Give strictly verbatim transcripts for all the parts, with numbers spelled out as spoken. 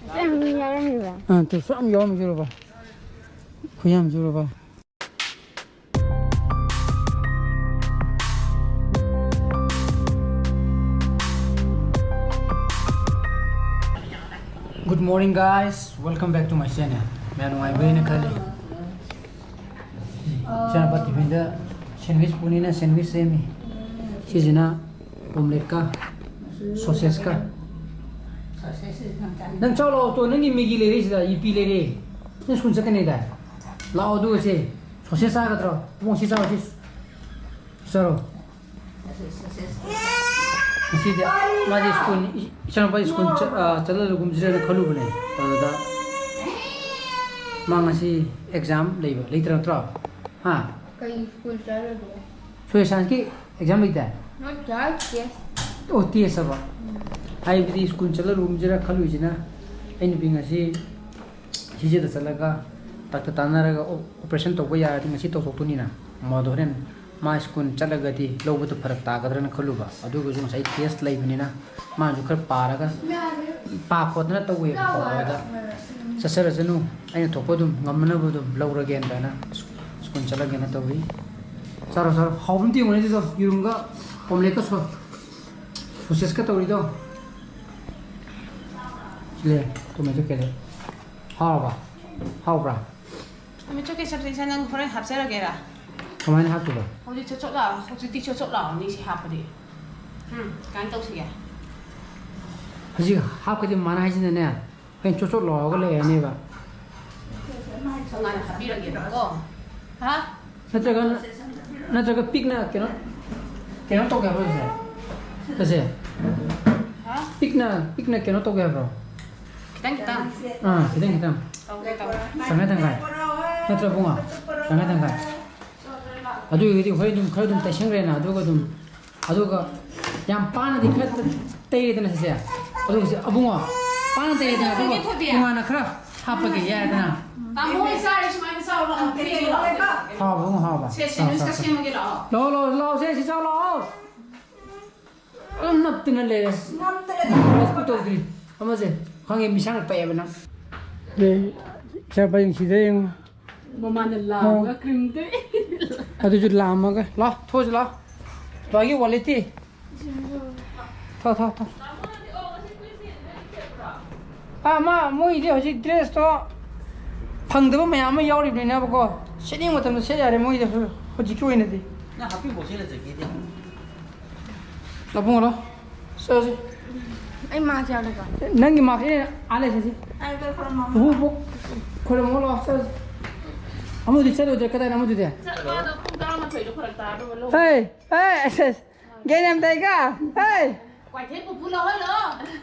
ꯌꯥꯝ ꯌꯥꯎꯔꯝꯃꯤꯕ? ꯑꯥ, two ꯁꯨꯛꯌꯥꯝ ꯌꯥꯎꯔꯝꯃꯤꯁꯤꯔꯣꯕ? ꯈꯨꯌꯥꯝꯁꯤꯔꯣꯕ? Good morning, guys. Welcome back to my channel. ꯃꯌꯥꯝ ꯅꯨꯡꯉꯥꯏꯕ꯭ꯔꯥ ꯍꯥꯏꯅ ꯈꯜꯂꯤ꯫ ꯏꯆꯥꯅꯨꯄꯥ ꯇꯤꯐꯤꯟꯗ ꯁꯦꯟꯋꯤꯁ ꯄꯨꯅꯤꯅ ꯁꯦꯟꯋꯤꯁ ꯁꯦꯝꯃꯤ꯫ ꯁꯤꯁꯤꯅ ꯑꯣꯝꯂꯦꯠꯀ ꯁꯣꯁꯦꯁꯀ꯫ ꯅꯪ ꯆꯥꯎ ꯂꯥꯛꯑꯣ ꯇꯣ, ꯅꯪꯒꯤ ꯃꯦꯒꯤ ꯂꯩꯔꯦ ꯁꯤꯗ, ꯌꯤꯄꯤ ꯂꯩꯔꯦ꯫ ꯅꯪ ꯁ꯭ꯀꯨꯜ ꯆꯠꯀꯅꯤꯗꯥꯏ? ꯂꯥꯛꯑꯣ ꯑꯗꯨꯒ ꯁꯦ, ꯁꯣꯁꯦꯁ ꯆꯥꯒꯗ꯭ꯔꯣ? ꯏꯕꯨꯡꯉꯣ, ꯁꯤ ꯆꯥꯔꯣ, ꯁꯤ ꯆꯥꯔꯣ꯫ ꯉꯁꯤꯗꯤ ꯃꯥꯗꯤ ꯁ꯭ꯀꯨꯜ, ꯏ-, ꯏꯆꯥꯅꯨꯄꯥ ꯁ꯭ꯀꯨꯜ ꯆꯠ-, ꯑ, ꯆꯠꯍꯜꯂꯒꯨꯝꯁꯤꯔꯅ ꯈꯜꯂꯨꯕꯅꯦ꯫ ꯑꯗꯨꯗ ꯃꯥ ꯉꯁꯤ ꯑꯦꯛꯖꯥꯝ ꯂꯩꯕ, ꯂꯩꯇ꯭ꯔ ꯅꯠꯇ꯭ꯔꯣ? ꯍꯥ? ꯀꯩ ꯁ꯭ꯀꯨꯜ ꯆꯠꯂꯨꯗꯣꯏ? ꯁꯣꯁꯦꯜ ꯁꯥꯏꯟꯁꯀꯤ ꯑꯦꯛꯖꯥꯝ ꯂꯩꯇꯥꯏ? ꯅꯠꯇꯦ, ꯇꯦꯁ꯫ ꯑꯣ, ꯇꯦꯁ ꯍꯥꯏꯕ? ꯎꯝ꯫ ꯍꯥꯏꯕꯗꯤ ꯁ꯭ꯀꯨꯜ ꯆꯠꯍꯜꯂꯒꯨꯝꯁꯤꯔ ꯈꯜꯂꯨꯏꯁꯤꯅ ꯑꯩ ꯅꯨꯄꯤ ꯉꯁꯤ ꯁꯤꯖꯦꯗ ꯆꯠꯂꯒ ꯗꯥꯛꯇꯔ ꯇꯥꯟꯅꯔꯒ ꯑꯣ-, ꯑꯣꯄꯔꯦꯁꯟ ꯇꯧꯕ ꯌꯥꯔꯗꯤ ꯉꯁꯤ ꯇꯧꯊꯣꯛꯇꯣꯏꯅꯤꯅ꯫ ꯃꯗꯣ ꯍꯣꯔꯦꯟ ꯃꯥ ꯁ꯭ꯀꯨꯜ ꯆꯠꯂꯒꯗꯤ ꯂꯧꯕꯗꯣ ꯐꯔꯛ ꯇꯥꯒꯗ꯭ꯔꯅ ꯈꯜꯂꯨꯕ꯫ ꯑꯗꯨꯒꯁꯨ ꯉꯁꯥꯏ ꯇꯦꯁ ꯂꯩꯕꯅꯤꯅ ꯃꯥꯅꯁꯨ ꯈꯔ ꯄꯥꯔꯒ ꯄꯥ ꯈꯣꯠꯇꯅ ꯇꯧꯋꯦꯕꯀꯣ꯫ ꯑꯗꯨꯗ ꯆꯠꯆꯔꯁꯅꯨ, ꯑꯩꯅ ꯊꯣꯛꯄ ꯑꯗꯨꯝ ꯉꯝꯅꯕ ꯑꯗꯨꯝ ꯂꯧꯔꯒꯦꯅ ꯑꯗꯨꯃꯥꯏꯅ ꯁ꯭ꯀꯨꯜ ꯆꯠꯂꯒꯦꯅ ꯇꯧꯔꯤ꯫ ꯆꯥꯔꯣ, ꯆꯥꯔꯣ꯫ ꯍꯥꯎꯕ ꯑꯝꯇ ꯌꯦꯡꯉꯨꯅꯦ ꯑꯗꯨꯗꯣ꯫ ꯌꯦꯔꯨꯝꯒ ꯑꯣꯝꯂꯦꯠꯀ ꯁꯣ-, ꯁꯣꯁꯦꯁꯀ ꯇꯧꯔꯤꯗꯣ꯫ ꯂꯦ, ꯇꯣꯃꯦꯇꯣ ꯀꯦꯆꯞ꯫ ꯍꯥꯎꯔꯕ? ꯍꯥꯎꯕ꯭ꯔꯥ? ꯇꯣꯃꯦꯇꯣ ꯀꯦꯆꯞꯁꯦ ꯏꯆꯥ ꯅꯪ ꯍꯣꯔꯦꯟ ꯍꯥꯞꯆꯔꯒꯦꯔꯥ? ꯀꯃꯥꯏꯅ ꯍꯥꯞꯇꯣꯏꯕ? ꯍꯧꯖꯤꯛ ꯆꯣꯠ ꯆꯣꯠ ꯂꯥꯎꯔ-, ꯍꯧꯖꯤꯛꯇꯤ ꯆꯣꯠ ꯆꯣꯠ ꯂꯥꯎꯔꯅꯤ ꯁꯤ ꯍꯥꯞꯄꯗꯤ꯫ ꯎꯝ, ꯀꯃꯥꯏꯅ ꯇꯧꯁꯤꯒꯦ? ꯍꯧꯖꯤꯛ ꯍꯥꯞꯀꯗꯤ ꯃꯃꯥꯅ ꯍꯥꯏꯁꯤꯅꯅꯦ, ꯍꯣꯔꯦꯟ ꯆꯣꯠ ꯆꯣꯠ ꯂꯥꯎꯔꯒ ꯂꯩꯔꯅꯦꯕ꯫ ꯇꯣꯉꯥꯟꯅ ꯍꯥꯞꯄꯤꯔꯒꯦꯕꯀꯣ꯫ ꯍꯥ? ꯅꯠꯇ꯭ꯔꯒ, ꯅꯠꯇ꯭ꯔꯒ ꯄꯤꯛꯅ ꯀꯩꯅꯣ, ꯀꯩꯅꯣ ꯇꯧꯒꯦ ꯍꯥꯏꯕ꯭ꯔꯣ ꯁꯤꯁꯦ? ꯁꯤꯁꯦ? ꯍꯥ? ꯄꯤꯛꯅ, ꯄꯤꯛꯅ ꯀꯩꯅꯣ ꯇꯧꯒꯦ ꯍꯥꯏꯕ꯭ꯔꯣ? ꯈꯤꯇꯪ ꯈꯤꯇꯪ꯫ ꯑꯥ, ꯈꯤꯇꯪ ꯈꯤꯇꯪ꯫ ꯇꯧꯒꯦ ꯇꯧꯒꯦ꯫ ꯇꯪꯈꯥꯏ ꯇꯪꯈꯥꯏ꯫ ꯅꯠꯇ꯭ꯔ ꯏꯕꯨꯡꯉꯣ? ꯇꯪꯈꯥꯏ ꯇꯪꯈꯥꯏ꯫ ꯑꯗꯨ ꯑꯣꯏꯔꯒꯗꯤ ꯍꯣꯔꯦꯟ ꯑꯗꯨꯝ ꯈꯔ ꯑꯗꯨꯝ ꯇꯩꯁꯟꯈ꯭ꯔꯦꯅ, ꯑꯗꯨꯒ ꯑꯗꯨꯝ, ꯑꯗꯨꯒ ꯌꯥꯝ ꯄꯥꯅꯗꯤ ꯈꯔ ꯇꯩꯔꯦꯗꯅ ꯁꯤꯁꯦ꯫ ꯑꯗꯨꯒ ꯁꯤ ꯑꯕꯨꯡꯉꯣ, ꯄꯥꯅ ꯇꯩꯔꯦꯗꯅ, ꯑꯗꯨꯒ ꯊꯣꯏꯕꯤ꯫ ꯇꯣꯉꯥꯟꯅ ꯈꯔ ꯍꯥꯞꯄꯒꯦ ꯌꯥꯏꯗꯅ꯫ ꯇꯥꯃꯣ ꯍꯣꯏ ꯆꯥꯔꯦ ꯁꯨꯃꯥꯏꯅ ꯆꯥꯎ ꯂꯥꯛꯑꯣ꯫ ꯄ꯭ꯂꯦꯠꯇꯣ ꯂꯥꯛꯑꯣ꯫ ꯍꯥꯎꯕ, ꯑꯕꯨꯡꯉꯣ, ꯍꯥꯎꯕ꯫ ꯁꯦ, ꯆꯥꯎ, ꯁꯦꯟꯋꯤꯁꯀ ꯆꯥꯎ, ꯆꯥꯎ꯫ ꯁꯦꯝꯃꯒꯦ ꯂꯥꯛꯑꯣ꯫ ꯂꯥꯛꯑꯣ, ꯂꯥꯛꯑꯣ, ꯂꯥꯛꯑꯣ, ꯁꯦ, ꯁꯤ ꯆꯥꯎ ꯂꯥꯛꯑꯣ꯫ ꯑꯗꯨꯝ ꯅꯞꯇꯅ ꯂꯩꯔꯦ꯫ ꯅꯞꯇꯅ ꯑꯗꯨꯝ ꯕ꯭ꯔꯁꯄꯨ ꯇꯧꯗ꯭ꯔꯤ꯫ ꯑꯃꯁꯦ꯫ ꯈꯪꯉꯦ, ꯃꯤꯁꯥꯡ ꯄꯛꯑꯦꯕ ꯅꯪ꯫ ꯑꯦ, ꯏꯆꯥ ꯄꯥꯌꯦꯡꯁꯤꯗ ꯌꯦꯡꯉꯣ꯫ ꯃꯃꯥꯅ ꯂꯥꯝꯃꯒ ꯑꯣ꯫ ꯀ꯭ꯔꯤꯝ ꯇꯩ꯫ ꯑꯗꯨꯁꯨ ꯂꯥꯝꯃꯒ꯫ ꯂꯥꯎ, ꯊꯣꯛꯑꯁꯤ ꯂꯥꯎ꯫ ꯂꯣꯏꯒꯤ ꯋꯥꯂꯦꯠꯇꯤ? ꯊꯣꯛ, ꯊꯣꯛ, ꯊꯣꯛ꯫ ꯑꯥ, ꯃꯥ, ꯃꯣꯏꯗꯤ ꯍꯧꯖꯤꯛ ꯗ꯭ꯔꯦꯁꯇꯣ ꯐꯪꯗꯕ ꯃꯌꯥꯝ ꯑꯃ ꯌꯥꯎꯔꯤꯕꯅꯤꯅꯕꯀꯣ, ꯁꯦꯠꯅꯤꯡꯕ ꯃꯇꯝꯗ ꯁꯦꯠ ꯌꯥꯔꯦ ꯃꯣꯏꯗꯤ ꯍꯧꯖꯤꯛꯀꯤ ꯑꯣꯏꯅꯗꯤ꯫ ꯅꯪ ꯍꯥꯞꯄꯤꯕꯣ ꯁꯤ ꯂꯩꯖꯒꯦꯗꯤ꯫ ꯂꯧꯕꯨꯡ ꯂꯥꯎ꯫ ꯆꯠꯂꯁꯤ꯫ ꯑꯩ ꯃꯥꯛꯁ ꯌꯥꯎꯔꯦꯀꯣ꯫ ꯅꯪꯒꯤ ꯃꯥꯛꯁ ꯑꯩꯅ ꯑꯥ ꯂꯩꯁꯤꯁꯤ꯫ ꯑꯩ ꯈꯔ ꯈꯔ ꯃꯝ-꯫ ꯎꯍꯨ, ꯄꯨ-, ꯈꯣꯏꯔꯝꯃꯣ ꯂꯥꯎ, ꯆꯠꯂꯁꯤ꯫ ꯑꯃꯗꯨꯗꯤ ꯆꯠꯂꯣꯏꯗ꯭ꯔꯦ, ꯀꯗꯥꯏꯅ ꯑꯃꯗꯨꯗꯤ? ꯆꯠꯂꯣ, ꯑꯗꯣ ꯄꯨꯡ ꯇꯔꯥꯃꯥꯊꯣꯏꯗꯣ ꯐꯔꯛ ꯇꯥꯗꯧꯕ ꯂꯧ꯫ ꯍꯦ, ꯍꯦ, ꯑꯁ, ꯑꯁ, ꯒ꯭ꯌꯥꯟ ꯌꯥꯝ ꯇꯥꯏꯀꯣ? ꯍꯦ! ꯀ꯭ꯋꯥꯏꯊꯦꯜ ꯄꯨꯄꯨ ꯂꯧꯍꯜꯂꯣ꯫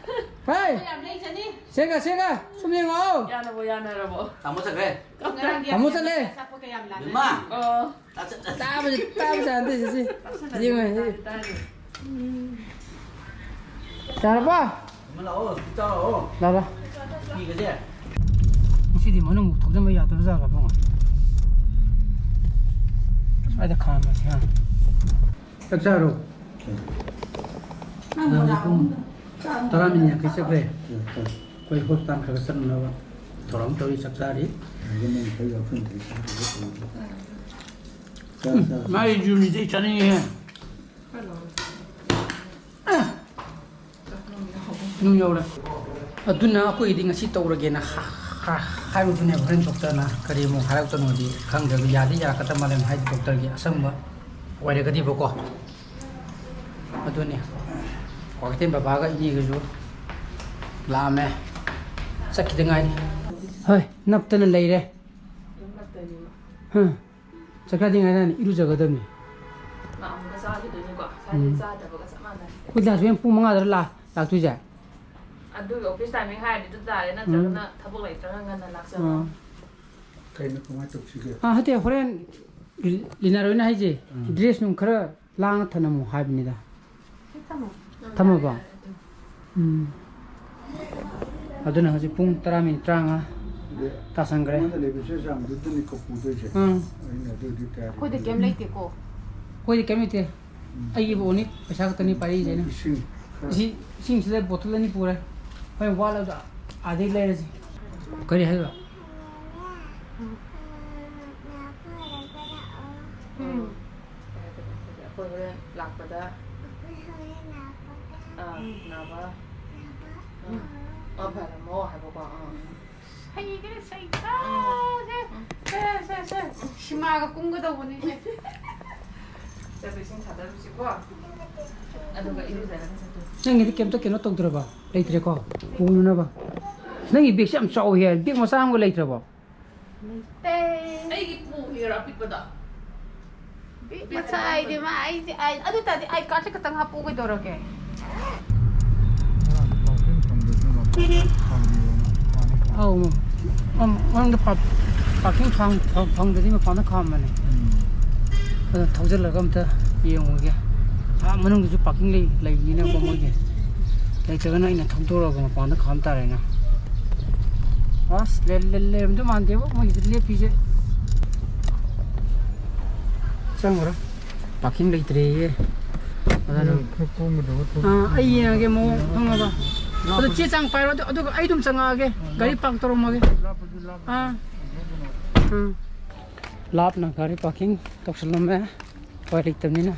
ꯍꯦ! ꯄꯣꯠ ꯌꯥꯝ ꯂꯩꯖꯅꯤ꯫ ꯁꯦꯒ, ꯁꯦꯒ, ꯁꯨꯝ ꯌꯦꯡꯉꯣ꯫ ꯌꯥꯅꯕ ꯌꯥꯅꯔꯕꯣ? ꯇꯥꯃꯣ ꯆꯠꯈ꯭ꯔꯦ꯫ ꯉꯔꯥꯡꯗꯤ ꯇꯥꯃꯣ ꯌꯥꯝ ꯆꯠꯂꯦ꯫ ꯑꯆꯥꯄꯣꯠꯀ ꯌꯥꯝ ꯂꯥꯟꯅꯔꯦ꯫ ꯏꯃꯥ! ꯑꯣ꯫ ꯇꯥꯕꯁꯦ, ꯇꯥꯕꯁꯦ ꯍꯥꯟꯅ ꯁꯤꯁꯤ꯫ ꯌꯦꯡꯉꯣ, ꯁꯤ꯫ ꯇꯥꯔꯦ, ꯇꯥꯔꯦ꯫ ꯆꯥꯔꯕꯣ? ꯑꯃ ꯂꯥꯛꯑꯣ, ꯁꯤ ꯆꯥꯔꯣ꯫ ꯂꯥꯛꯑꯣ꯫ ꯄꯤꯒꯁꯦ꯫ ꯉꯁꯤꯗꯤ ꯃꯅꯨꯡ ꯊꯧꯖꯤꯟꯕ ꯌꯥꯗꯕ ꯖꯥꯠꯂ, ꯏꯕꯨꯡꯉꯣ? ꯁ꯭ꯋꯥꯏꯗ ꯈꯥꯝꯃꯁꯤ, ꯍꯥ? ꯆꯥꯛ ꯆꯥꯔꯣ꯫ ꯅꯪ ꯃꯣꯖꯥ ꯄꯨꯡ ꯑꯍꯨꯝꯗ ꯆꯥꯔꯣ꯫ ꯇꯔꯥ ꯃꯤꯅꯤꯠ ꯌꯥꯡꯈꯩ ꯆꯠꯈ꯭ꯔꯦ꯫ ꯑꯩꯈꯣꯏ ꯍꯣꯁꯄꯤꯇꯥꯜ ꯈꯔ ꯈꯔ ꯆꯠꯅꯅꯕ ꯊꯧꯔꯥꯡ ꯇꯧꯔꯤ, ꯆꯥꯛ ꯆꯥꯔꯤ꯫ ꯆꯥꯛ ꯆꯥꯔꯣ꯫ ꯃꯥꯒꯤ ꯌꯨꯝꯁꯤꯗꯤ ꯑꯩ ꯆꯥꯅꯤꯡꯉꯤꯍꯦ꯫ ꯅꯨꯡ ꯌꯧꯔꯦ꯫ ꯑꯗꯨꯅ ꯑꯩꯈꯣꯏꯒꯤꯗꯤ ꯉꯁꯤ ꯇꯧꯔꯒꯦꯅ ꯍꯥ-, ꯍꯥ-, ꯍꯥꯏꯔꯨꯕꯅꯦ꯫ ꯍꯣꯔꯦꯟ ꯗꯣꯛꯇꯔꯅ ꯀꯔꯤ ꯑꯃꯨꯛ ꯍꯥꯏꯔꯛꯇꯣꯏꯅꯣꯗꯤ ꯈꯪꯗ꯭ꯔꯦ꯫ ꯑꯗꯨ ꯌꯥꯗꯤ ꯌꯥꯔꯛꯀꯗꯕ ꯃꯥꯜꯂꯦ, ꯍꯥꯏꯗꯤ ꯗꯣꯛꯇꯔꯒꯤ ꯑꯁꯪꯕ ꯑꯣꯏꯔꯒꯗꯤꯕꯀꯣ꯫ ꯑꯗꯨꯅꯤ꯫ ꯀ꯭ꯋꯥꯀꯩꯊꯦꯜ ꯕꯕꯥꯒ ꯏꯅꯦꯒꯁꯨ ꯂꯥꯛꯑꯝꯃꯦ꯫ ꯆꯠꯈꯤꯗ ꯉꯥꯏꯔꯤ꯫ ꯍꯣꯏ, ꯅꯞꯇꯅ ꯂꯩꯔꯦ꯫ ꯍꯥ꯫ ꯆꯥꯛ ꯆꯥꯗ꯭ꯔꯤꯉꯩꯗꯅꯦ ꯏꯔꯨꯖꯒꯗꯕꯅꯤ꯫ ꯃꯥ ꯑꯃꯨꯛꯀ ꯆꯥꯈꯤꯗꯣꯏꯅꯤꯀꯣ, ꯉꯁꯥꯏꯗꯩ ꯎꯝ꯫ ꯆꯥꯗꯕꯒ ꯆꯞ ꯃꯥꯟꯅꯔꯦ꯫ ꯑꯩꯈꯣꯏ ꯂꯥꯛꯇꯣꯏꯁꯦ ꯄꯨꯡ ꯃꯉꯥꯗꯔ ꯂꯥ-, ꯂꯥꯛꯇꯣꯏꯁꯦ? ꯑꯗꯨꯒꯤ ꯑꯣꯐꯤꯁ ꯇꯥꯏꯃꯤꯡ ꯍꯥꯏꯔꯗꯤ ꯑꯗꯨ ꯇꯥꯔꯦ, ꯅꯠꯇ꯭ꯔꯒꯅ ꯎꯝ꯫ ꯊꯕꯛ ꯂꯩꯇ꯭ꯔꯒ ꯉꯟꯅ ꯂꯥꯛꯆꯕ꯫ ꯑꯥ꯫ ꯀꯩꯅꯣ, ꯀꯃꯥꯏꯅ ꯇꯧꯁꯤꯒꯦ? ꯑꯥ, ꯅꯠꯇꯦ, ꯍꯣꯔꯦꯟ ꯂꯤ-, ꯂꯤꯅꯥꯔꯣꯏꯅ ꯍꯥꯏꯁꯦ, ꯎꯝ꯫ ꯗ꯭ꯔꯦꯁ ꯅꯨꯡ ꯈꯔ ꯂꯥꯡꯅ ꯊꯅꯝꯃꯨ ꯍꯥꯏꯕꯅꯤꯗ꯫ ꯊꯝꯃꯣ꯫ ꯊꯝꯃꯕꯣ? ꯎꯝ꯫ ꯑꯗꯨꯅ ꯍꯧꯖꯤꯛ ꯄꯨꯡ ꯇꯔꯥ ꯃꯤꯅꯤꯠ ꯇꯔꯥꯃꯉꯥ ꯑꯗ ꯇꯥꯁꯟꯈ꯭ꯔꯦ꯫ ꯑꯩꯉꯣꯟꯗ ꯂꯩꯕ ꯆꯦ ꯆꯥꯡꯗꯨꯗꯅꯤꯀꯣ ꯄꯨꯗꯣꯏꯁꯦ꯫ ꯎꯝ꯫ ꯑꯩꯅ ꯑꯗꯨꯗꯤ ꯇꯌꯥꯔꯤ ꯑꯩꯈꯣꯏꯗ ꯀꯩꯝ ꯂꯩꯇꯦꯀꯣ꯫ ꯑꯩꯈꯣꯏꯗꯤ ꯀꯩꯝ ꯂꯩꯇꯦ꯫ ꯎꯝ꯫ ꯑꯩꯒꯤꯕꯨ ꯑꯣꯅꯤ ꯄꯩꯁꯥ ꯈꯛꯇꯅꯤ ꯄꯥꯏꯔꯛꯏꯁꯦ ꯑꯩꯅ꯫ ꯏꯁꯤꯡ ꯈꯔ ꯏꯁꯤꯡ, ꯏꯁꯤꯡꯁꯤꯗ ꯕꯣꯇꯜ ꯑꯅꯤ ꯄꯨꯔꯦ꯫ ꯍꯣꯔꯦꯟ ꯋꯥꯠꯂꯁꯨ ꯑꯥꯗꯩ ꯂꯩꯔꯁꯤ꯫ ꯀꯔꯤ ꯍꯥꯏꯕ? ꯎꯝ꯫ ꯑꯩꯈꯣꯏ ꯍꯣꯔꯦꯟ ꯂꯥꯛꯄꯗ꯫ ꯑꯥ, ꯅꯥꯕ꯫ ꯑꯥ, ꯐꯔꯝꯃꯣ ꯍꯥꯏꯕꯀꯣ꯫ ꯑꯥ꯫ ꯍꯩꯒ꯭ꯔꯦ, ꯁꯩꯇꯥꯁꯦ꯫ ꯁꯦ, ꯁꯦ, ꯁꯦ꯫ ꯁꯤꯃꯥꯒ ꯀꯨꯝꯒꯗꯧꯕꯅꯤꯁꯦ꯫ ꯆꯠꯂꯨ, ꯏꯁꯤꯡ ꯊꯥꯗꯔꯨꯁꯤꯀꯣ꯫ ꯑꯗꯨꯒ ꯏꯔꯨꯖꯔꯒ ꯆꯠꯇꯣꯏ꯫ ꯅꯪꯒꯤꯗꯤ ꯀꯩꯝꯇ ꯀꯩꯅꯣ ꯇꯧꯗ꯭ꯔꯕ? ꯂꯩꯇ꯭ꯔꯦꯀꯣ? ꯄꯨꯅꯅꯕ? ꯅꯪꯒꯤ ꯕꯦꯒꯁꯦ ꯌꯥꯝ ꯆꯥꯎꯋꯤꯍꯦ꯫ ꯕꯦꯒ ꯃꯆꯥ ꯑꯃꯒ ꯂꯩꯇ꯭ꯔꯕꯣ? ꯂꯩꯇꯦ꯫ ꯑꯩꯒꯤ ꯄꯨꯈꯤꯔꯣ ꯑꯄꯤꯛꯄꯗꯣ? ꯕꯦꯒ ꯃꯆꯥ ꯑꯩꯗꯤ ꯃꯥ, ꯑꯩꯗꯤ, ꯑꯩ, ꯑꯗꯨ ꯇꯥꯔꯗꯤ ꯑꯥꯏ ꯀꯥꯔꯗꯁꯦ ꯈꯛꯇꯪ ꯍꯥꯞꯄꯛꯑꯣ ꯀꯩꯗꯧꯔꯒꯦ? ꯑꯧ, ꯃ-, ꯃ-, ꯃꯅꯨꯡꯗ ꯄꯥ-, ꯄꯥꯔꯀꯤꯡ ꯐꯪ-, ꯐꯪ-, ꯐꯪꯗ꯭ꯔꯗꯤ ꯃꯄꯥꯟꯗ ꯈꯥꯝꯕꯅꯦ꯫ ꯎꯝ꯫ ꯑꯗꯣ ꯊꯧꯖꯤꯜꯂꯒ ꯑꯝꯇ ꯌꯦꯡꯉꯨꯒꯦ꯫ ꯑꯥ, ꯃꯅꯨꯡꯗꯁꯨ ꯄꯥꯔꯀꯤꯡ ꯂꯩ-, ꯂꯩꯕꯅꯤꯅꯀꯣ ꯃꯣꯏꯒꯤ꯫ ꯂꯩꯇ꯭ꯔꯒꯅ ꯑꯩꯅ ꯊꯧꯗꯣꯔꯛꯑꯒ ꯃꯄꯥꯟꯗ ꯈꯥꯝ ꯇꯥꯔꯦꯅ꯫ ꯑꯁ, ꯂꯩ-, ꯂꯩ-, ꯂꯩꯔꯝꯗꯧ ꯃꯥꯟꯗꯦꯕꯣ ꯃꯣꯏꯒꯤꯗ ꯂꯦꯞꯄꯤꯁꯦ꯫ ꯆꯪꯉꯨꯔꯣ꯫ ꯄꯥꯔꯀꯤꯡ ꯂꯩꯇ꯭ꯔꯦꯌꯦ꯫ ꯑꯗꯨꯅ ꯎꯝ, ꯈꯔ ꯀꯣꯝꯒꯗꯕ ꯊꯕꯛ ꯑꯥ, ꯑꯩ ꯌꯦꯡꯉꯒꯦ ꯃꯑꯣꯡ ꯈꯪꯉꯕ꯫ ꯑꯗꯣ ꯂꯥꯞꯄꯁꯨ ꯆꯦ ꯆꯥꯡ ꯄꯥꯏꯔꯣ, ꯑꯗꯨ, ꯑꯗꯨꯒ ꯑꯩ ꯑꯗꯨꯝ ꯆꯪꯉꯛꯑꯒꯦ꯫ ꯒꯥꯔꯤ ꯄꯥꯔꯛ ꯇꯧꯔꯝꯃꯒꯦ꯫ ꯂꯥꯞꯄꯁꯨ ꯂꯥꯞꯄ ꯑꯥ꯫ ꯎꯝ꯫ ꯂꯥꯞꯅ ꯒꯥꯔꯤ ꯄꯥꯔꯀꯤꯡ ꯇꯧꯁꯜꯂꯝꯃꯦ꯫ ꯎꯄꯥꯏ ꯂꯩꯇꯕꯅꯤꯅ꯫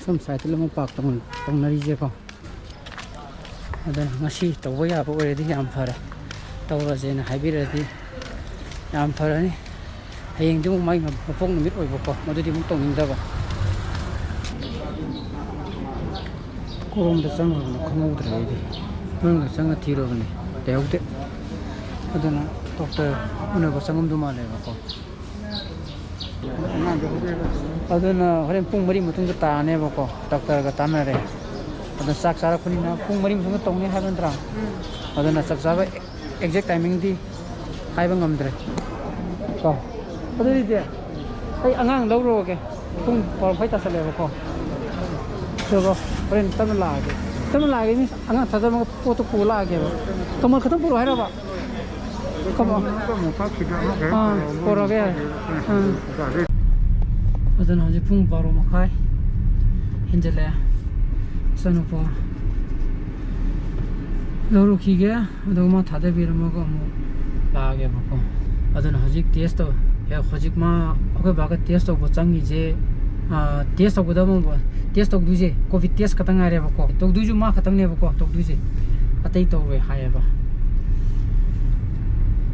ꯁꯨꯝ ꯁꯥꯏꯠꯇ ꯂꯣꯏꯅꯃꯛ ꯄꯥꯔꯛ ꯇꯧꯅ-, ꯇꯧꯅꯔꯤꯁꯦꯀꯣ꯫ ꯑꯗꯨꯅ ꯉꯁꯤ ꯇꯧꯕ ꯌꯥꯕ ꯑꯣꯏꯔꯗꯤ ꯌꯥꯝ ꯐꯔꯦ꯫ ꯇꯧꯔꯁꯦꯅ ꯍꯥꯏꯕꯤꯔꯗꯤ ꯌꯥꯝ ꯐꯔꯅꯤ꯫ ꯍꯌꯦꯡꯗꯤ ꯑꯃꯨꯛ ꯃꯥꯏ ꯃꯄꯣꯛ ꯅꯨꯃꯤꯠ ꯑꯣꯏꯕꯀꯣ, ꯃꯗꯨꯗꯤ ꯑꯃꯨꯛ ꯇꯧꯅꯤꯡꯗꯕ꯫ ꯀꯔꯣꯝꯗ ꯆꯪꯈ꯭ꯔꯕꯅꯣ ꯈꯪꯍꯧꯗ꯭ꯔꯦ ꯑꯩꯗꯤ꯫ ꯃꯅꯨꯡꯗ ꯆꯪꯉ ꯊꯤꯔꯨꯕꯅꯤ, ꯂꯩꯍꯧꯗꯦ꯫ ꯑꯗꯨꯅ ꯗꯣꯛꯇꯔ ꯎꯅꯕ ꯆꯪꯉꯝꯗꯧ ꯃꯥꯜꯂꯦꯕꯀꯣ꯫ ꯑꯗꯨꯅ ꯍꯣꯔꯦꯟ ꯄꯨꯡ ꯃꯔꯤ ꯃꯇꯨꯡꯗ ꯇꯥꯔꯅꯦꯕꯀꯣ, ꯗꯣꯛꯇꯔꯒ ꯇꯥꯟꯅꯔꯦ꯫ ꯑꯗꯣ ꯆꯥꯛ ꯆꯥꯔꯛꯄꯅꯤꯅ ꯄꯨꯡ ꯃꯔꯤ ꯃꯇꯨꯡꯗ ꯇꯧꯅꯤ ꯍꯥꯏꯕ ꯅꯠꯇ꯭ꯔꯥ? ꯎꯝ꯫ ꯑꯗꯨꯅ ꯆꯞ ꯆꯥꯕ ꯑꯦꯛꯖꯦꯛ ꯇꯥꯏꯃꯤꯡꯗꯤ ꯍꯥꯏꯕ ꯉꯝꯗ꯭ꯔꯦ ꯀꯣ꯫ ꯑꯗꯨꯗꯤ ꯑꯩ ꯑꯉꯥꯡ ꯂꯧꯔꯨꯔꯒꯦ꯫ ꯄꯨꯡ ꯕꯥꯔꯣ ꯃꯈꯥꯏ ꯇꯥꯁꯜꯂꯦꯕꯀꯣ꯫ ꯑꯗꯨꯒ ꯍꯣꯔꯦꯟ ꯇꯞꯅ ꯂꯥꯛꯑꯒꯦ꯫ ꯇꯞꯅ ꯂꯥꯛꯑꯒꯦ ꯃꯤꯟꯁ ꯑꯉꯥꯡ ꯊꯥꯗꯣꯛꯑꯝꯃꯒ ꯄꯣꯠꯇꯣ ꯄꯨꯔ ꯂꯥꯛꯑꯒꯦꯕ꯫ ꯀꯃꯣꯟ ꯈꯛꯇꯪ ꯄꯨꯔꯛꯑꯣ ꯍꯥꯏꯔꯕ? ꯀꯃꯣꯟ꯫ ꯑꯃꯨꯛ ꯀꯛꯈꯤꯗ꯭ꯔꯣ? ꯑꯃꯨꯛ ꯀꯩꯅꯣ ꯑꯥ, ꯇꯧꯔꯣ꯫ ꯄꯨꯔꯛꯑꯒꯦ ꯌꯥꯔꯦ꯫ ꯑꯥ꯫ ꯌꯥꯔꯦ꯫ ꯑꯗꯨꯅ ꯍꯧꯖꯤꯛ ꯄꯨꯡ ꯕꯥꯔꯣ ꯃꯈꯥꯏ ꯍꯦꯟꯖꯜꯂꯛꯑꯦ꯫ ꯏꯆꯥꯅꯨꯄꯥ ꯂꯧꯔꯨꯈꯤꯒꯦ꯫ ꯑꯗꯨꯒ ꯃꯥ ꯊꯥꯗꯕꯤꯔꯝꯃꯒ ꯑꯃꯨꯛ ꯂꯥꯛꯑꯒꯦꯕꯀꯣ꯫ ꯑꯗꯨꯅ ꯍꯧꯖꯤꯛ ꯇꯦꯁ ꯇꯧ-, ꯑꯦ, ꯍꯧꯖꯤꯛ ꯃꯥ, ꯑꯩꯈꯣꯏ ꯕꯥꯒ ꯇꯦꯁ ꯇꯧꯕ ꯆꯪꯉꯤꯁꯦ, ꯑꯥ, ꯇꯦꯁ ꯇꯧꯒꯗꯕ ꯑꯃ, ꯇꯦꯁ ꯇꯧꯗꯣꯏꯁꯦ ꯀꯣꯚꯤꯗ ꯇꯦꯁ ꯈꯛꯇꯪ ꯉꯥꯏꯔꯦꯕꯀꯣ꯫ ꯇꯧꯗꯣꯏꯁꯨ ꯃꯥ ꯈꯛꯇꯪꯅꯦꯕꯀꯣ ꯇꯧꯗꯣꯏꯁꯦ, ꯑꯇꯩ ꯇꯧꯔꯣꯏ ꯍꯥꯏꯌꯦꯕ꯫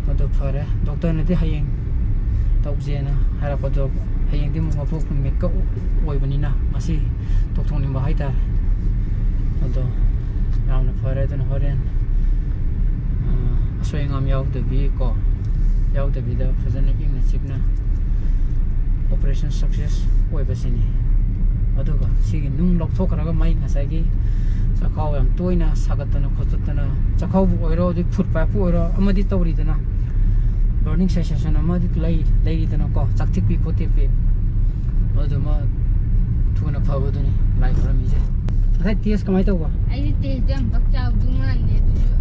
ꯑꯗꯨ ꯐꯔꯦ, ꯗꯣꯛꯇꯔꯅꯗꯤ ꯍꯌꯦꯡ ꯇꯧꯁꯦꯅ ꯍꯥꯏꯔꯛꯄꯗꯣ, ꯍꯌꯦꯡꯗꯤ ꯑꯃꯨꯛ ꯃꯄꯣꯛ ꯅꯨꯃꯤꯠꯀ ꯑꯣꯏꯕꯅꯤꯅ ꯉꯁꯤ ꯇꯧꯊꯣꯛꯅꯤꯡꯕ ꯍꯥꯏꯇꯥꯔꯦ꯫ ꯑꯗꯣ ꯌꯥꯝꯅ ꯐꯔꯦ꯫ ꯑꯗꯨꯅ ꯍꯣꯔꯦꯟ, ꯑ, ꯑꯁꯣꯏ ꯑꯉꯥꯝ ꯌꯥꯎꯗꯕꯤ ꯀꯣ, ꯌꯥꯎꯗꯕꯤꯗ ꯐꯖꯅ ꯏꯪꯅ ꯆꯤꯛꯅ operation success ꯑꯣꯏꯕꯁꯤꯅꯤ꯫ ꯑꯗꯨꯒ ꯁꯤꯒꯤ ꯅꯨꯡ ꯂꯧꯊꯣꯛꯈ꯭ꯔꯒ ꯃꯩ ꯉꯁꯥꯏꯒꯤ ꯆꯥꯛꯈꯥꯎ ꯌꯥꯝ ꯇꯣꯏꯅ ꯁꯥꯒꯠꯇꯅ ꯈꯣꯠꯇꯠꯇꯅ, ꯆꯥꯛꯈꯥꯎꯕꯨ ꯑꯣꯏꯔꯣ, ꯑꯗꯩ ꯐꯨꯗ ꯄꯥꯏꯞꯄꯨ ꯑꯣꯏꯔꯣ, ꯑꯃꯗꯤ ꯇꯧꯔꯤꯗꯅ, burning sensation ꯑꯃꯗꯤ ꯂꯩ-, ꯂꯩꯔꯤꯗꯅꯀꯣ, ꯆꯥꯛꯊꯤꯛꯄꯤ ꯈꯣꯠꯇꯤꯛꯄꯤ꯫ ꯑꯗꯨꯃ ꯊꯨꯅ ꯐꯕꯗꯨꯅꯤ ꯂꯥꯏ ꯈꯨꯔꯝꯃꯤꯁꯦ꯫ ꯉꯁꯥꯏ ꯇꯦꯁ ꯀꯃꯥꯏꯅ ꯇꯧꯕ? ꯑꯩꯁꯦ ꯇꯦꯁꯇꯣ ꯌꯥꯝ ꯄꯥꯛ ꯆꯥꯎꯗꯧ ꯃꯥꯟꯗꯦ, ꯑꯗꯨꯁꯨ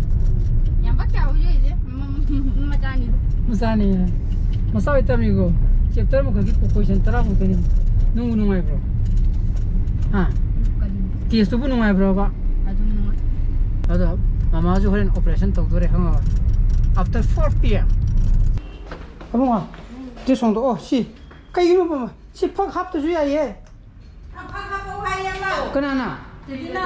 ꯌꯥꯝ ꯄꯥꯛ ꯆꯥꯎꯕꯁꯨ ꯑꯣꯏꯗꯦ, ꯃ-, ꯃ-, ꯃꯆꯥꯅꯤꯗ꯫ ꯃꯆꯥꯅꯤ꯫ ꯃꯆꯥ ꯑꯣꯏꯇꯥꯔꯅꯤꯀꯣ꯫ ꯆꯦꯞꯇꯔ ꯑꯃꯈꯛꯀꯤ ꯀꯣ-, ꯀꯣꯏꯁꯟ ꯇꯔꯥꯃꯨꯛꯇꯅꯤ꯫ ꯅꯨꯡꯕꯨ ꯅꯨꯡꯉꯥꯏꯕ꯭ꯔꯣ? ꯍꯥ? ꯀꯔꯤ? ꯇꯦꯁꯇꯨꯕꯨ ꯅꯨꯡꯉꯥꯏꯕ꯭ꯔꯣꯕ? ꯑꯗꯨꯝ ꯅꯨꯡꯉꯥꯏ꯫ ꯑꯗꯣ ꯃꯃꯥꯁꯨ ꯍꯣꯔꯦꯟ operation ꯇꯧꯗꯣꯔꯦ, ꯈꯪꯉꯕ? After four P M꯫ ꯑꯕꯨꯡꯉꯣ, ꯗ꯭ꯔꯦꯁ ꯍꯣꯡꯗꯣꯛꯑꯣ꯫ ꯁꯤ ꯀꯩꯒꯤꯅꯣ, ꯃꯃꯥ? ꯁꯤ ꯐꯛ ꯍꯥꯞꯇꯁꯨ ꯌꯥꯏꯌꯦ꯫ ꯐꯛ ꯍꯥꯞꯄꯛꯑꯣ ꯍꯥꯏꯌꯦꯕ꯫ ꯀꯅꯥꯅ? ꯇꯤꯇꯤꯅ꯫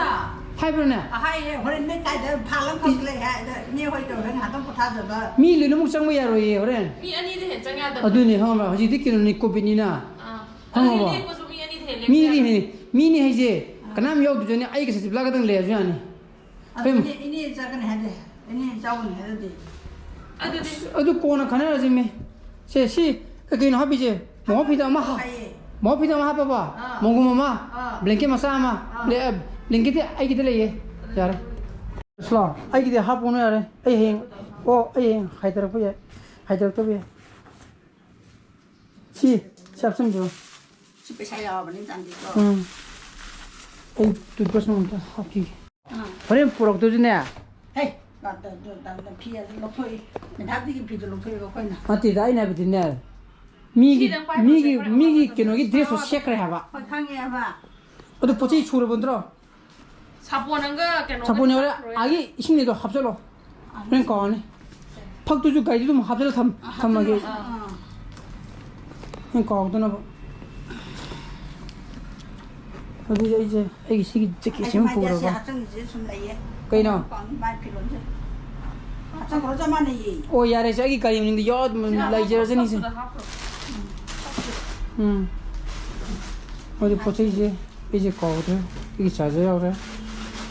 ꯍꯥꯏꯕ꯭ꯔꯣꯅꯦ? ꯍꯥꯏꯌꯦ, ꯍꯣꯔꯦꯟ ꯅꯣꯏ ꯀꯥꯏꯗ ꯐꯥꯜ ꯑꯃꯈꯛ ꯂꯩ ꯍꯥꯏ, ꯑꯗ ꯏꯅꯦ ꯍꯣꯏ ꯇꯧꯔꯒ ꯉꯥꯏꯍꯥꯛꯇꯪ ꯄꯣꯊꯥꯖꯕ꯫ ꯃꯤ ꯂꯣꯏꯅꯃꯛ ꯆꯪꯕ ꯌꯥꯔꯣꯏꯌꯦ ꯍꯣꯔꯦꯟ꯫ ꯃꯤ ꯑꯅꯤꯗꯤ ꯍꯦꯟ ꯆꯪ ꯌꯥꯗꯕ꯫ ꯑꯗꯨꯅꯦ, ꯈꯪꯉꯕ꯭ꯔꯥ? ꯍꯧꯖꯤꯛꯇꯤ ꯀꯩꯅꯣꯅꯤ, ꯀꯣꯚꯤꯗꯅꯤꯅ꯫ ꯑꯥ꯫ ꯈꯪꯉꯕꯣ? ꯑꯗꯨꯗꯤ ꯂꯦꯞꯄꯁꯨ ꯃꯤ ꯑꯅꯤꯗꯤ ꯍꯦꯟ ꯂꯦꯞꯄ ꯃꯤꯗꯤ ꯌꯥꯔꯣꯏ꯫ ꯍꯦꯟ-, ꯃꯤꯅꯤ ꯍꯥꯏꯁꯦ ꯑꯥ꯫ ꯀꯅꯥꯝ ꯌꯥꯎꯗ꯭ꯔꯁꯨ ꯌꯥꯅꯤ, ꯑꯩꯒ ꯁꯆꯤꯕꯂꯥ ꯈꯛꯇꯪ ꯂꯩꯔꯁꯨ ꯌꯥꯅꯤ꯫ ꯑꯗꯨ ꯀꯩꯝ- ꯏꯅꯦ, ꯏꯅꯦ ꯆꯠꯀꯅꯤ ꯍꯥꯏꯗꯤ, ꯏꯅꯦ ꯆꯥꯎꯒꯅꯤ ꯍꯥꯏꯗꯨꯗꯤ꯫ ꯑꯗꯨꯗꯤ ꯑꯁ, ꯑꯗꯨ ꯀꯣꯟꯅ ꯈꯟꯅꯔꯁꯤ ꯃꯤ꯫ ꯁꯦ, ꯁꯤ ꯀꯩ ꯀꯩꯅꯣ ꯍꯥꯞꯄꯤꯁꯦ? ꯃꯣꯍꯣꯔ ꯐꯤꯗꯛ ꯑꯃ ꯍꯥ-, ꯍꯥꯏꯌꯦ꯫ ꯃꯣꯍꯣꯔ ꯐꯤꯗꯛ ꯑꯃ ꯍꯥꯞꯄꯕ? ꯑꯥ꯫ ꯃꯣꯟꯈꯨꯝ ꯑꯃ, ꯑꯥ꯫ ꯕ꯭ꯂꯦꯡꯀꯦꯠ ꯃꯆꯥ ꯑꯃ꯫ ꯑꯥ꯫ ꯕ꯭ꯂꯦ-, ꯑ, ꯕ꯭ꯂꯦꯡꯀꯦꯠꯇꯤ ꯑꯩꯒꯤꯗ ꯂꯩꯌꯦ꯫ ꯌꯥꯔꯦ꯫ ꯁꯤꯂꯥꯎ, ꯑꯩꯒꯤꯗꯤ ꯍꯥꯞꯄꯨꯅꯨ ꯌꯥꯔꯦ꯫ ꯑꯩ ꯍꯌꯦꯡ, ꯑꯣ, ꯑꯩ ꯍꯌꯦꯡ ꯍꯥꯏꯊꯔꯛꯄ ꯌꯥꯏ꯫ ꯍꯥꯏꯊꯔꯛꯇꯕ ꯌꯥꯏ꯫ ꯁꯤ, ꯁꯤ ꯍꯥꯞꯆꯤꯟꯕꯤꯔꯣ꯫ ꯁꯤ ꯄꯩꯁꯥ ꯌꯥꯎꯔꯕꯅꯤ, ꯆꯥꯟꯗꯤꯀꯣ꯫ ꯎꯝ꯫ ꯑꯩ toothbrush ꯑꯝꯇ ꯍꯥꯞꯈꯤꯒꯦ꯫ ꯑꯥ꯫ ꯍꯣꯔꯦꯟ ꯄꯨꯔꯛꯇꯣꯏꯁꯤꯅꯦ꯫ ꯍꯦ, ꯗꯥ-, ꯗꯥ-, ꯗꯥ-, ꯗꯥ-, ꯐꯤ ꯑꯗꯨ ꯂꯧꯊꯣꯛꯏ꯫ ꯃꯦꯙꯥꯕꯤꯒꯤ ꯐꯤꯗꯨ ꯂꯧꯊꯣꯛꯏꯕ ꯑꯩꯈꯣꯏꯅ꯫ ꯅꯠꯇꯦꯗ, ꯑꯩꯅ ꯍꯥꯏꯕꯗꯤꯅꯦ, ꯃꯤꯒꯤ, ꯁꯤꯗꯪ ꯄꯥꯏꯔꯨꯔꯁꯦ, ꯃꯤꯒꯤ, ꯍꯣꯔꯦꯟ ꯃꯤꯒꯤ ꯑꯃꯨꯛ ꯀꯩꯅꯣꯒꯤ ꯗ꯭ꯔꯦꯁꯇꯣ ꯁꯦꯠꯈ꯭ꯔꯦ ꯍꯥꯏꯕ꯫ ꯍꯣꯏ, ꯈꯪꯉꯦ ꯍꯥꯏꯕ꯫ ꯑꯗꯨ ꯄꯣꯠ ꯆꯩ ꯁꯨꯔꯕ ꯅꯠꯇ꯭ꯔꯣ? ꯁꯥꯄꯣꯟ ꯑꯃꯒ ꯀꯩꯅꯣꯒ ꯁꯥꯄꯣꯟ ꯌꯥꯎꯔꯦ꯫ ꯍꯥꯞꯈ꯭ꯔꯣ꯫ ꯑꯥꯒꯤ ꯏꯁꯤꯡꯒꯤꯗꯣ ꯍꯥꯞꯆꯜꯂꯣ꯫ ꯍꯣꯔꯦꯟ ꯀꯥꯎꯔꯅꯤ꯫ ꯐꯛꯇꯨꯁꯨ ꯒꯥꯔꯤꯗ ꯑꯗꯨꯝ ꯍꯥꯞꯆꯜꯂ ꯊꯝ-, ꯊꯝꯃꯒꯦ꯫ ꯑꯥ꯫ ꯍꯣꯔꯦꯟ ꯀꯥꯎꯗꯅꯕ꯫ ꯑꯗꯨꯗꯤ ꯑꯩꯁꯦ ꯑꯩꯒꯤ ꯁꯤꯒꯤ ꯖꯦꯀꯦꯠꯁꯤ ꯑꯩꯁꯨ ꯑꯃ ꯃꯥꯏꯗꯤ ꯑꯁꯤ ꯄꯨꯔꯒ꯫ ꯍꯥꯞꯆꯟꯒꯤꯁꯦ ꯁꯨꯝ ꯂꯩꯌꯦ꯫ ꯀꯩꯅꯣ? ꯀꯥꯎꯅꯤ ꯃꯥꯏ ꯐꯤꯔꯣꯜꯁꯦ꯫ ꯍꯥꯞꯆꯟꯈ꯭ꯔꯣ ꯆꯞ ꯃꯥꯟꯅꯩꯌꯦ꯫ ꯑꯣ, ꯌꯥꯔꯦꯁꯦ, ꯑꯩꯒꯤ ꯒꯥꯔꯤ ꯃꯅꯤꯡꯗ ꯌꯥꯎꯔ ꯑꯗꯨꯝ ꯁꯤꯗ ꯍꯥꯞꯄꯣ, ꯂꯩꯖꯔꯁꯅꯤꯁꯦ꯫ ꯐꯛꯇꯨꯗ ꯍꯥꯞꯈ꯭ꯔꯣ꯫ ꯎꯝ꯫ ꯑꯗꯨ ꯄꯣꯠ ꯆꯩꯁꯦ ꯑꯩꯁꯦ ꯀꯥꯎꯗ꯭ꯔꯦ꯫ ꯑꯩꯒꯤ ꯆꯥꯔꯖꯔ ꯌꯥꯎꯔꯦ꯫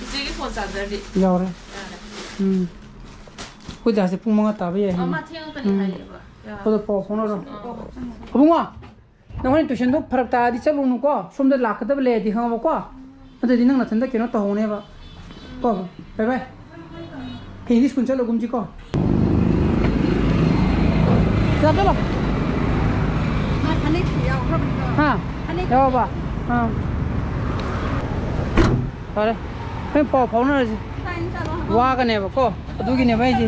ꯏꯆꯦꯒꯤ ꯐꯣꯟ ꯆꯥꯔꯖꯔꯗꯤ? ꯌꯥꯎꯔꯦ꯫ ꯌꯥꯔꯦ꯫ ꯎꯝ꯫ ꯑꯩꯈꯣꯏ ꯗꯥꯁꯦ ꯄꯨꯡ ꯃꯉꯥ ꯇꯥꯕ ꯌꯥꯏ ꯍꯥꯏꯕꯅꯤ꯫ ꯑꯃ ꯊꯦꯡꯉꯛꯀꯅꯤ ꯎꯝ꯫ ꯍꯥꯏꯌꯦꯕ꯫ ꯌꯥꯔꯦ꯫ ꯑꯗꯣ ꯄꯥꯎ ꯐꯥꯎꯅꯔꯣ꯫ ꯑꯥ꯫ ꯑꯕꯨꯡꯉꯣ! ꯅꯪ ꯍꯣꯔꯦꯟ ꯇꯨꯏꯁꯟꯗꯣ ꯐꯔꯛ ꯇꯥꯔꯗꯤ ꯆꯠꯂꯨꯅꯨꯀꯣ꯫ ꯁꯣꯝꯗ ꯂꯥꯛꯀꯗꯕ ꯂꯩꯔꯗꯤ ꯈꯪꯉꯕꯀꯣ꯫ ꯅꯠꯇ꯭ꯔꯗꯤ ꯅꯪ ꯅꯊꯟꯗ ꯀꯩꯅꯣ ꯇꯧꯍꯧꯅꯦꯕ꯫ ꯀꯣ, ꯕꯥꯏ ꯕꯥꯏ꯫ ꯍꯌꯦꯡꯗꯤ ꯁ꯭ꯀꯨꯜ ꯆꯠꯂꯒꯨꯝꯁꯤꯀꯣ꯫ ꯆꯠꯂꯣ, ꯆꯠꯂꯣ꯫ ꯃꯥ ꯐꯅꯦꯛꯁꯨ ꯌꯥꯎꯈ꯭ꯔꯕꯅꯤꯀꯣ꯫ ꯍꯥ? ꯐꯅꯦꯛ ꯌꯥꯎꯔꯕ? ꯑꯥ꯫ ꯐꯔꯦ꯫ ꯍꯣꯔꯦꯟ ꯄꯥꯎ ꯐꯥꯎꯅꯔꯁꯤ꯫ ꯇꯥꯏ, ꯆꯠꯂꯣ꯫ ꯋꯥꯒꯅꯦꯕꯀꯣ꯫ ꯑꯗꯨꯒꯤꯅꯦꯕ ꯑꯩꯁꯦ꯫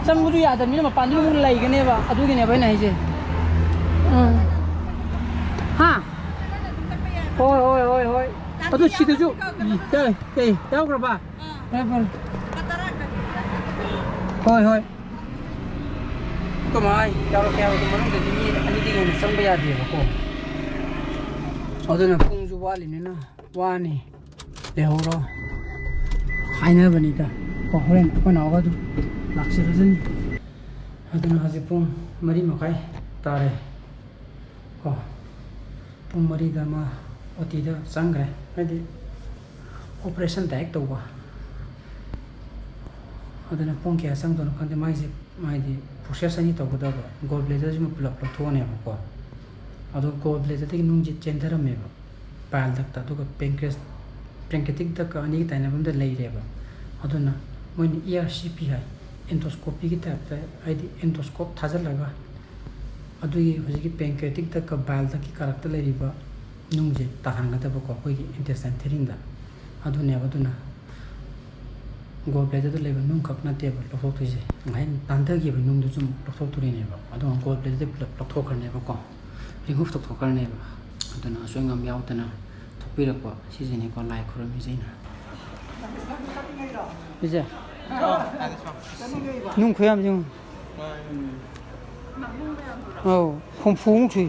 ꯆꯪꯕꯁꯨ ꯌꯥꯗꯕꯅꯤꯅ ꯃꯄꯥꯟꯗ ꯑꯗꯨꯝ ꯂꯩꯒꯅꯦꯕ꯫ ꯑꯗꯨꯒꯤꯅꯦꯕ ꯑꯩꯅ ꯍꯥꯏꯁꯦ꯫ ꯎꯝ꯫ ꯍꯥ? ꯍꯣꯏ, ꯍꯣꯏ, ꯍꯣꯏ, ꯍꯣꯏ꯫ ꯑꯗꯨ ꯁꯤꯗꯁꯨ ꯌꯥꯎ-, ꯑꯦ, ꯌꯥꯎꯈ꯭ꯔꯕ? ꯐꯔꯦ, ꯐꯔꯦ꯫ ꯍꯣꯏ, ꯍꯣꯏ꯫ ꯀꯃꯥꯏ ꯌꯥꯎꯔꯛꯀꯦ ꯍꯥꯏꯕꯗꯣ ꯃꯅꯨꯡꯗꯗꯤ ꯃꯤ ꯑꯅꯤꯗꯒꯤ ꯍꯦꯟꯅ ꯆꯪꯕ ꯌꯥꯗꯦꯕꯀꯣ꯫ ꯑꯗꯨꯅ ꯄꯨꯡꯁꯨ ꯋꯥꯠꯂꯤꯅꯤꯅ ꯋꯥꯅꯤ꯫ ꯂꯩꯍꯧꯔꯣ ꯍꯥꯏꯅꯕꯅꯤꯗ꯫ ꯀꯣ, ꯍꯣꯔꯦꯟ ꯑꯩꯈꯣꯏ ꯅꯥꯎꯒ ꯑꯗꯨꯝ ꯂꯥꯛꯆꯔꯁꯅꯤ꯫ ꯑꯗꯨꯅ ꯍꯧꯖꯤꯛ ꯄꯨꯡ ꯃꯔꯤ ꯃꯈꯥꯏ ꯇꯥꯔꯦ꯫ ꯀꯣ, ꯄꯨꯡ ꯃꯔꯤꯗ ꯃꯥ ꯑꯣ ꯇꯤꯗ ꯆꯪꯈ꯭ꯔꯦ꯫ ꯍꯥꯏꯗꯤ operation direct ꯇꯧꯕ꯫ ꯑꯗꯨꯅ ꯄꯨꯡ ꯀꯌꯥ ꯆꯪꯗꯣꯏꯅꯣ ꯈꯪꯗꯦ꯫ ꯃꯥꯏꯁꯦ, ꯃꯥꯏꯗꯤ process ꯑꯅꯤ ꯇꯧꯒꯗꯕ꯫ Gall bladderꯁꯤꯃ ꯄꯨꯂꯞ ꯂꯧꯊꯣꯛꯑꯅꯦꯕꯀꯣ꯫ ꯑꯗꯣ gall bladderꯗꯒꯤ ꯅꯨꯡꯁꯦ ꯆꯦꯟꯊꯔꯝꯃꯦꯕ bile ductꯇ, ꯑꯗꯨꯒ pancreas, pancreatic ductꯀ ꯑꯅꯤꯒꯤ ꯇꯥꯏꯅꯐꯝꯗ ꯂꯩꯔꯦꯕ꯫ ꯑꯗꯨꯅ ꯃꯣꯏꯅ E R C P ꯍꯥꯏ, endoscopyꯒꯤ typeꯇ, ꯍꯥꯏꯗꯤ endoscope ꯊꯥꯖꯤꯜꯂꯒ ꯑꯗꯨꯒꯤ ꯍꯧꯖꯤꯛꯀꯤ pancreatic ductꯀ bile ductꯀꯤ ꯀꯥꯔꯛꯇ ꯂꯩꯔꯤꯕ ꯅꯨꯡꯁꯦ ꯇꯥꯍꯟꯒꯗꯕꯀꯣ, ꯑꯩꯈꯣꯏꯒꯤ intestine ꯊꯤꯔꯤꯡꯗ꯫ ꯑꯗꯨꯅꯦꯕ꯫ ꯑꯗꯨꯅ gall bladderꯗ ꯂꯩꯕ ꯅꯨꯡꯈꯛ ꯅꯠꯇꯦꯕ ꯂꯧꯊꯣꯛꯇꯣꯏꯁꯦ, ꯉꯁꯥꯏ ꯇꯥꯟꯊꯈꯤꯕ ꯅꯨꯡꯗꯨꯁꯨ ꯑꯃꯨꯛ ꯂꯧꯊꯣꯛꯇꯣꯔꯤꯅꯦꯕ꯫ ꯑꯗꯨꯒ gall bladderꯗꯤ ꯄꯨꯂꯞ ꯂꯧꯊꯣꯛꯈ꯭ꯔꯅꯦꯕꯀꯣ, remove ꯇꯧꯊꯣꯛꯈ꯭ꯔꯅꯦꯕ꯫ ꯑꯗꯨꯅ ꯑꯁꯣꯏ ꯑꯉꯥꯝ ꯌꯥꯎꯗꯅ ꯊꯣꯛꯄꯤꯔꯛꯄ ꯁꯤꯁꯤꯅꯦꯀꯣ ꯂꯥꯏ ꯈꯨꯔꯨꯝꯃꯤꯁꯦ ꯑꯩꯅ꯫ ꯁꯤꯁꯦ꯫ ꯅꯨꯡ ꯈꯨꯌꯥꯝꯁꯤ ꯌꯦꯡꯉꯨ꯫ ꯑꯧ, ꯍꯨꯝꯐꯨꯃꯨꯛ ꯁꯨꯏ꯫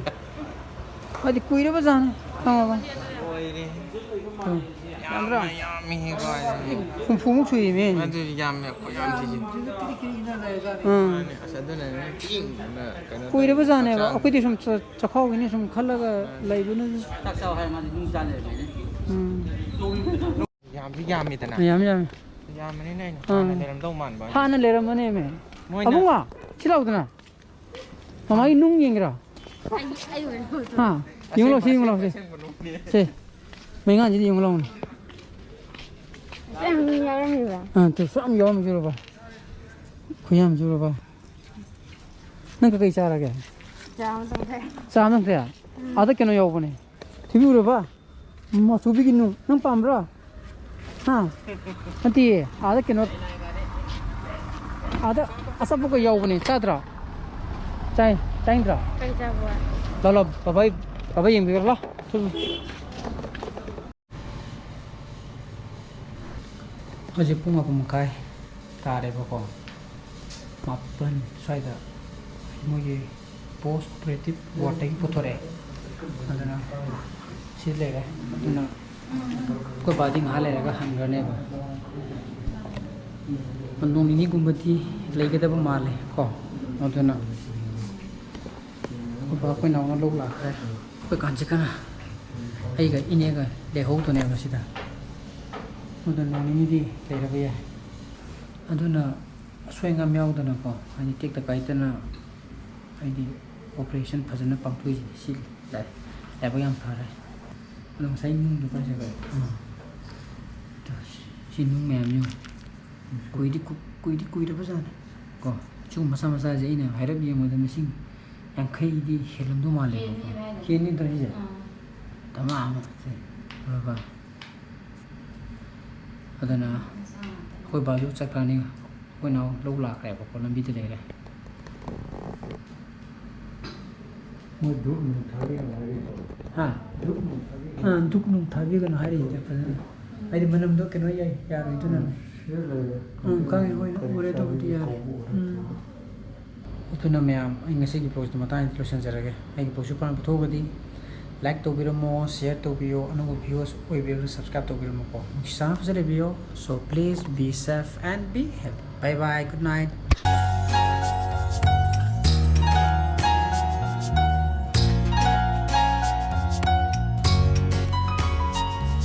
ꯍꯥꯏꯗꯤ ꯀꯨꯏꯔꯕ ꯖꯥꯠꯅꯤ ꯈꯪꯉꯕ꯫ ꯎꯝ꯫ ꯌꯥꯝꯗ꯭ꯔꯥ? ꯌꯥꯝꯃꯤꯍꯦ ꯀꯥꯏꯗꯩꯅꯣ꯫ ꯍꯨꯝꯐꯨꯃꯨꯛ ꯁꯨꯏꯃꯤ꯫ ꯑꯗꯨꯗꯤ ꯌꯥꯝꯃꯦ, ꯑꯩꯈꯣꯏ ꯌꯥꯝ ꯊꯤꯖꯤꯟ꯫ ꯎꯝ꯫ ꯑꯁ, ꯑꯗꯨꯅꯅꯦ ꯄꯤꯛꯅ ꯀꯩꯅꯣ ꯀꯨꯏꯔꯕ ꯇꯧꯔꯤꯗꯣ, ꯖꯥꯠꯅꯦꯕ꯫ ꯆꯥꯛ ꯆꯥ-, ꯑꯩꯈꯣꯏꯗꯤ ꯁꯨꯝ ꯆ-, ꯆꯈꯥꯎꯒꯤꯅꯤ ꯁꯨꯝ ꯈꯜꯂꯒ ꯂꯩꯕꯅꯤ꯫ ꯆꯥꯛ ꯆꯥꯎ ꯍꯥꯏꯔ ꯃꯥꯗꯤ ꯅꯨꯡ ꯆꯥ ꯂꯩꯔꯝꯃꯦꯅꯦ꯫ ꯎꯝ꯫ ꯌꯥꯝꯁꯨ ꯌꯥꯝꯃꯤꯗꯅ꯫ ꯌꯥꯝꯃꯤ, ꯌꯥꯝꯃꯤ꯫ ꯌꯥꯝꯕꯅꯤꯅ ꯑꯩꯅ ꯑꯥ꯫ ꯍꯥꯟꯅ ꯂꯩꯔꯝꯗꯧ ꯃꯥꯟꯕ ꯍꯥꯏꯗꯤ꯫ ꯍꯥꯟꯅ ꯂꯩꯔꯝꯃꯅꯦꯃꯦ꯫ ꯃꯣꯏꯅ ꯑꯕꯨꯡꯉꯣ, ꯁꯤ ꯂꯥꯎꯗꯅ꯫ ꯃꯃꯥꯒꯤ ꯅꯨꯡ ꯌꯦꯡꯒꯦꯔꯥ? ꯑꯩ, ꯑꯩ ꯑꯣꯏꯅ ꯂꯧꯗꯣꯏ꯫ ꯍꯥ? ꯌꯦꯡꯉꯨ ꯂꯥꯎ, ꯁꯤ ꯌꯦꯡꯉꯨ ꯂꯥꯎ, ꯁꯤ꯫ ꯑꯁꯦꯡꯕ ꯅꯨꯡꯅꯦ꯫ ꯁꯦ꯫ ꯃꯩꯉꯥꯟꯁꯤꯗ ꯌꯦꯡꯉꯨ ꯂꯥꯎꯅꯦ꯫ ꯌꯥꯝ ꯌꯥꯎꯔꯝꯃꯤꯕ? ꯑꯥ, ꯇꯨ, ꯁꯨꯛ ꯌꯥꯝ ꯌꯥꯎꯔꯝꯃꯤ ꯆꯨꯔꯕ꯫ ꯈꯨꯌꯥꯝ ꯆꯨꯔꯕ꯫ ꯅꯪ ꯀꯩꯀꯩ ꯆꯥꯔꯒꯦ? ꯆꯥ ꯑꯃꯇꯪ ꯊꯛꯑꯦ꯫ ꯆꯥ ꯑꯃꯇꯪ ꯊꯛꯑꯦ? ꯎꯝ꯫ ꯑꯥꯗ ꯀꯩꯅꯣ ꯌꯥꯎꯕꯅꯦ꯫ ꯊꯤꯕꯤ ꯎꯔꯕ? ꯃꯆꯨꯕꯤꯒꯤ ꯅꯨꯡ꯫ ꯅꯪ ꯄꯥꯝꯕ꯭ꯔꯥ? ꯍꯥ? ꯅꯠꯇꯤꯌꯦ꯫ ꯑꯥꯗ ꯀꯩꯅꯣ, ꯑꯥꯗ ꯑꯆꯥꯄꯣꯠꯀ ꯌꯥꯎꯕꯅꯦ꯫ ꯆꯥꯗ꯭ꯔꯣ? ꯆꯥꯏ-, ꯆꯥꯅꯤꯡꯗ꯭ꯔꯣ? ꯀꯩ ꯆꯥꯕ? ꯂꯥꯎ, ꯂꯥꯎ, ꯕꯕꯥ, ꯕꯕꯥ ꯌꯦꯡꯕꯤꯔꯣ, ꯂꯥꯎ꯫ ꯍꯧꯖꯤꯛ ꯄꯨꯡ ꯃꯥꯄꯟ ꯃꯈꯥꯏ ꯇꯥꯔꯦꯕꯀꯣ꯫ ꯃꯥꯄꯟ ꯁ꯭ꯋꯥꯏꯗ ꯃꯣꯏꯒꯤ ꯄꯣꯁ ꯑꯣꯄꯔꯦꯇꯤꯞ ꯋꯥꯔꯗꯇꯒꯤ ꯄꯨꯊꯣꯔꯛꯑꯦ꯫ ꯑꯗꯨꯅ ꯁꯤ ꯂꯩꯔꯦ꯫ ꯑꯗꯨꯅ ꯑꯩꯈꯣꯏ ꯕꯥꯗꯤ ꯉꯥꯏꯍꯥꯛ ꯂꯩꯔꯒ ꯍꯟꯈ꯭ꯔꯅꯦꯕ꯫ ꯅꯣꯡ ꯅꯤꯅꯤꯒꯨꯝꯕꯗꯤ ꯂꯩꯒꯗꯕ ꯃꯥꯜꯂꯦ ꯀꯣ꯫ ꯑꯗꯨꯅ ꯑꯩꯈꯣꯏ ꯕꯥ ꯑꯩꯈꯣꯏ ꯅꯥꯎꯅ ꯂꯧ ꯂꯥꯛꯈ꯭ꯔꯦ꯫ ꯑꯩꯈꯣꯏ ꯀꯥꯟꯆꯤꯀꯅ ꯑꯩꯒ ꯏꯅꯦꯒ ꯂꯩꯍꯧꯗꯣꯏꯅꯦꯕ ꯁꯤꯗ꯫ ꯑꯗꯨ ꯅꯣꯡ ꯅꯤꯅꯤꯗꯤ ꯂꯩꯔꯕ ꯌꯥꯏ꯫ ꯑꯗꯨꯅ ꯑꯁꯣꯏ ꯑꯉꯥꯝ ꯌꯥꯎꯗꯅꯀꯣ, ꯍꯥꯏꯗꯤ ꯇꯦꯛꯇ ꯀꯥꯏꯗꯅ, ꯍꯥꯏꯗꯤ ꯑꯣꯄꯔꯦꯁꯟ ꯐꯖꯅ ꯄꯥꯡꯊꯣꯛꯏꯁꯦ ꯁꯤ ꯂꯥꯏ-, ꯂꯥꯏꯕꯛ ꯌꯥꯝ ꯐꯔꯦ꯫ ꯑꯗꯣ ꯉꯁꯥꯏ ꯅꯨꯡꯗꯣ ꯀꯥꯏ ꯆꯠꯈ꯭ꯔꯦ? ꯑꯥ꯫ ꯑꯗꯣ ꯁꯤ ꯅꯨꯡ ꯃꯌꯥꯝ ꯌꯦꯡꯉꯨ꯫ ꯀꯨꯏꯗꯤ ꯀꯨ-, ꯀꯨꯏꯗꯤ ꯀꯨꯏꯔꯕꯖꯥꯠꯅꯤ ꯀꯣ꯫ ꯁꯤꯒꯨꯝꯕ ꯃꯆꯥ ꯃꯆꯥꯁꯦ ꯑꯩꯅ ꯍꯥꯏꯔꯞ ꯌꯦꯡꯕꯗ ꯃꯁꯤꯡ ꯌꯥꯡꯈꯩꯗꯤ ꯍꯦꯜꯂꯝꯗꯧ ꯃꯥꯜꯂꯦꯕꯀꯣ꯫ ꯍꯦꯟꯅꯤ ꯍꯥꯏꯅ꯫ ꯍꯦꯟꯅꯤꯗ ꯁꯤꯁꯦ꯫ ꯑꯥ꯫ ꯗꯃꯥ ꯑꯃ ꯁꯦ꯫ ꯎꯔꯕ? ꯑꯗꯨꯅ ꯃꯆꯥ ꯉꯥꯛꯇꯅꯤ꯫ ꯑꯩꯈꯣꯏ ꯕꯥꯁꯨ ꯆꯠꯈ꯭ꯔꯅꯤ꯫ ꯑꯩꯈꯣꯏ ꯅꯥꯎ ꯂꯧ ꯂꯥꯛꯈ꯭ꯔꯦꯕꯀꯣ, ꯂꯝꯕꯤꯗ ꯂꯩꯔꯦ꯫ ꯃꯣꯏ ꯙꯨꯞ ꯅꯨꯡ ꯊꯥꯕꯤꯒꯅꯨ ꯍꯥꯏꯔꯤꯀꯣ꯫ ꯍꯥ? ꯙꯨꯞ ꯅꯨꯡ ꯊꯥꯕꯤꯒꯅꯨ꯫ ꯑꯥ, ꯙꯨꯞ ꯅꯨꯡ ꯊꯥꯕꯤꯒꯅꯨ ꯍꯥꯏꯔꯤꯁꯦ ꯐꯖꯅ꯫ ꯍꯥꯏꯗꯤ ꯃꯅꯝꯗꯣ ꯀꯩꯅꯣ ꯌꯥꯏ, ꯌꯥꯔꯣꯏ ꯑꯗꯨꯅꯅꯦ. ꯁꯤꯗ ꯂꯩꯔꯦ. ꯎꯝ, ꯈꯪꯉꯦ, ꯍꯣꯏ, ꯀꯔꯤ ꯎꯔꯦ, ꯆꯥꯕꯒꯤ ꯇꯧꯕꯗꯤ ꯌꯥꯔꯦ. ꯀꯧꯕ ꯎꯔꯦ. ꯎꯝ. ꯑꯗꯨꯅ ꯃꯌꯥꯝ, ꯑꯩ ꯉꯁꯤꯒꯤ vlogꯁꯤꯗꯤ ꯃꯇꯥꯡꯁꯤꯗ ꯂꯣꯏꯁꯤꯟꯖꯔꯒꯦ. ꯑꯩꯒꯤ vlogꯁꯤ ꯄꯥꯝꯕ ꯊꯣꯛꯑꯒꯗꯤ like ꯇꯧꯕꯤꯔꯝꯃꯣ, share ꯇꯧꯕꯤꯌꯣ, ꯑꯅꯧꯕ viewers ꯑꯣꯏꯕꯤꯔꯒꯅ subscribe ꯇꯧꯕꯤꯔꯝꯃꯣꯀꯣ. ꯅꯨꯡꯁꯤ ꯆꯥꯟꯅ ꯐꯖꯅ ꯂꯩꯕꯤꯌꯣ. So please be safe and be healthy. Bye bye, good night.